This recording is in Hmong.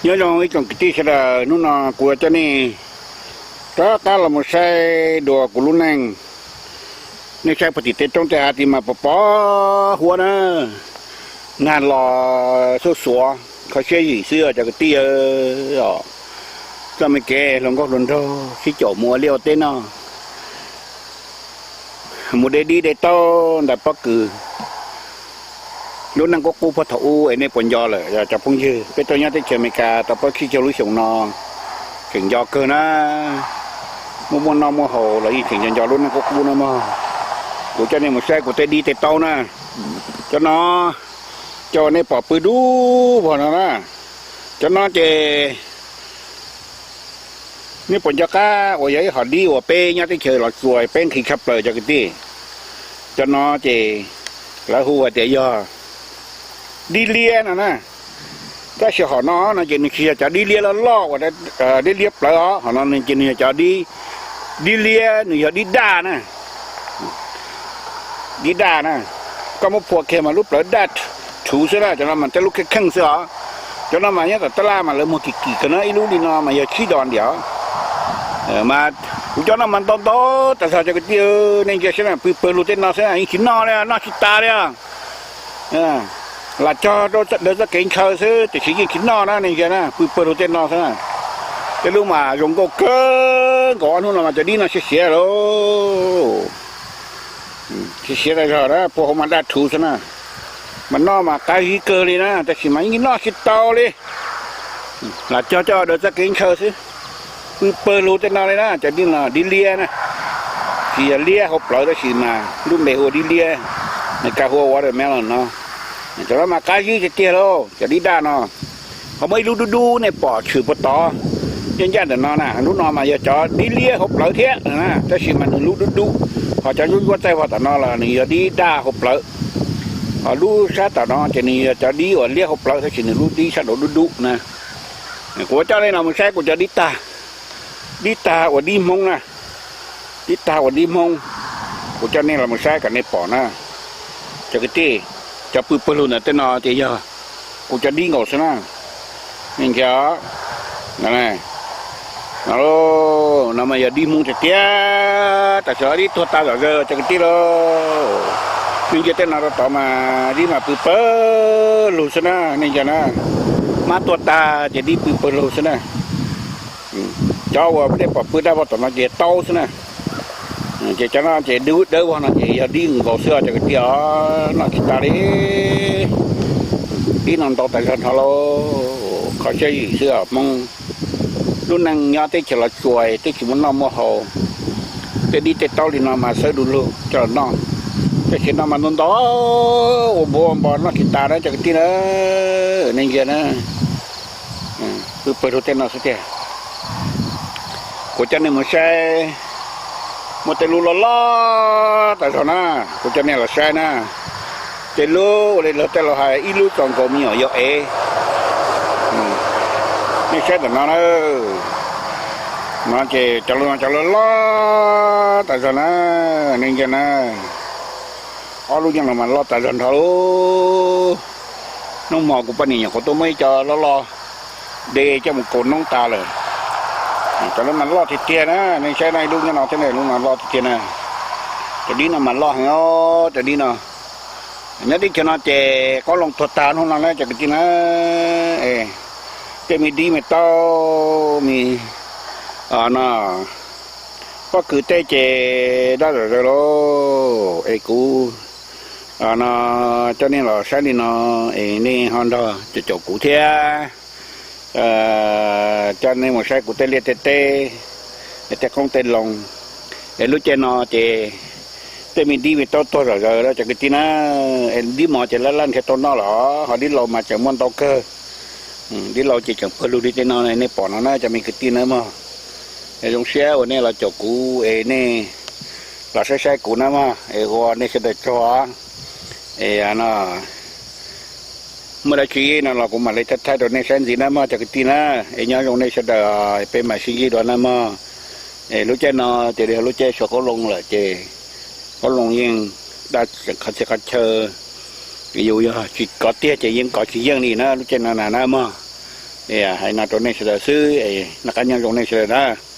Nyob zoo ib tsoom kwv tij sawv daws, hnub no kuv coj nej rov qab los mus saib dua kuv lub neej. Nej saib puag tim tej roob tej hav tid mas pos pos huab na, nag los xuab xuav, kho siab zim xwb os cov kwv tij os. Txoj me kev hluas nkauj hluas nraug sib caum mus ua liaj ua teb noj, mus de dib de taub ntawm pob kws. Lub neej qub qub puag thaum ub es nej puas nco lawm cov phooj ywg? Peb tuaj nyob teb chaws Amelikas tau plaub tsib caug lub xyoos no, tseem nco kawg na. Muaj muaj noj muaj haus los yeej tseem nco nco lub neej qub qub na mog. Kuv coj nej mus saib kuv tej dib tej taub na. Cov no, cov uas nej pom pw dub vog no na, cov no ces nej puas nco qab uas yog ib hom dib uas peb nyob teb chaws Los Tsuas peb nqhis tshaj plaws cov kwv tij? Cov no ces lawv hu hais tias yog dib liab no na. Tab sis hom no no ces nws tsis yog cov dib liab loj loj uas dib liab plawv os, hom no ces nws yog cov dib liab, nws yog dib daj na. Dib daj na, koj muab phua kiag mas lub plawv daj rhuv xwb na, cov no mas tej lub kheej kheej xwb os. Cov no mas nyob tom tab laj mas lawv muag kim kim kawg na, ib lub li no mas yog tsib dos ntiam. Mas kuv cov no mas ntau ntau tas zog cov kwv tij, nej ntsia saib na, pw pawg lug tej no xwb yeej tsis noj li, noj tsis tas li. Lam cog rau daws txoj kev ntshaw xwb tiam sis yeej tsis noj na, nej ntsia na, pw pawg lug tej no xwb na. Tej lub mas zoo nkauj kawg nkaus, ob hnub no mas cov dib no siav siav lauj. Siav siav tas zog na, puag hauv mas daj rhuv xwb na. Mas noj mas qab zib kawg li na, tab sis mas yeej noj tsis tau li. Lam cog coj daws txoj kev ntshaw xwb. Pw pawg lug tej no li na, cov dib no dib liab na. Tsis yog liab hauv plawv tab sis mas lub npe hu ua dib liab, Amelikas hu ua watermelon no. Cov no mas qab zib tiag tiag lauj, cov dib daj no. Ho muaj ib lub dub dub nej pom tshwm puag tod, ncaj ncaj ntawm no na, lub no mas yog cov dib liab hauv plawv thiab, tab sis mas nws lub dub dub. Ho cov zuab zuab txaij vog tom no los nws yog dib daj hauv plawv. Ho lub sab tom no ces nws yog cov dib uas liab hauv plawv tab sis nws lub dib sab nraud dub dub na. Kuv coj nej los mus saib kuv cov dib tag, dib tag uas dib Hmoob na, dib tag uas dib Hmoob. Kuv coj nej los mus saib kom nej pom na. Cov kwv tij, cov pw pawg lug ntawm tej no ces yog kuv cov dib nkaus xwb na. Nej ntsia, no mas yog dib Hmoob tiag tiag, tam sim no dib tuag tas zom zaws cov kwv tij lauj. Nej ntsia tej no rau tod mas dib mas pw pawg lug xwb na, nej ntsia na. Mab tuag tag ces dib pw pawg lug xwb na. Cov uas nej pom pw daj vog tom no ces taub xwb na. Ces cov no ces dawb vog no ces yog dib nkaus xwb os cov kwv tij os, noj tsis tas li. Dib no ntau tas zog nrho lauj, kho siab zim xwb os Hmoob. Lub neej nyob teb chaws Los Tsuas twb tsis muaj noj muaj haus, tej dib tej taub li no mas xawb du lug coj los noj. Tab sis no mas ntau ntau ua npuav ua npo noj tsis tas na cov kwv tij na. Nej ntsia na, pw pawg lug tej no xwb tiag. Kuv coj nej mus saib, muaj tej lub loj loj tas zog na, kuv coj nej los saib na. Tej lub ua li luag tej laus hais ib lub txos nkaus me nyuam yaus ev. Nej saib ntawm no na, no ces cov lub no cov loj loj tas zog na, nej ntsia na. Ob lub nyob no mas loj tas zog nrho lauj. Hnub hmo kuv poj niam nyuam qhuav tuaj muab ib co loj loj de coj mus kaus noob tas lawm. Cov lub mas loj tiag tiag na, nej saib na, ib lub nyob no thiab na, lub no loj tiag tiag na. Cov dib no mas loj heev os, cov dib no. Nyob teb chaws no ces qoob loo tuag tag hnub no na cov kwv tij na. Tej me dib me taub me no, pob kws tej ces daj zom zaws lauj. Es kuv no coj nej los saib li no, es nej ho nrog caum caum kuv thiab. Coj nej mus saib kuv tej liaj tej teb, tej qoob tej loo. Es lub caij no ces tej me dib me taub tuag zom zaws cov kwv tij na. Es dib mos ces laj laj nrhiav tau noj los, ho dib laus mas tseem muaj ntau kawg. Dib laus ces tseem pawg lug li tej no nej pom no na cov me kwv tij na mog. Es zoo siab uas nej los caum kuv es nej los saib saib kuv na mog, es ua nej sawv daws tsaug. Es no muaj dab tsi no los kuv mam li thaij thaij rau nej saib ntxiv na mog cov kwv tij na. Es nyob zoo nej sawv daws, peb mam sib ntsib dua na mog. Es lub caij no ces yog lub caij suav qoob loo lawm ces qoob loo yeej daj tseem qhov txhia qhov chaw. Yus yog tsis kov tiag ces yeej kov tsis yeej li na lub caij no na mog. Hais no rau nej sawv daws xwb, noj qab nyob zoo nej sawv daws na.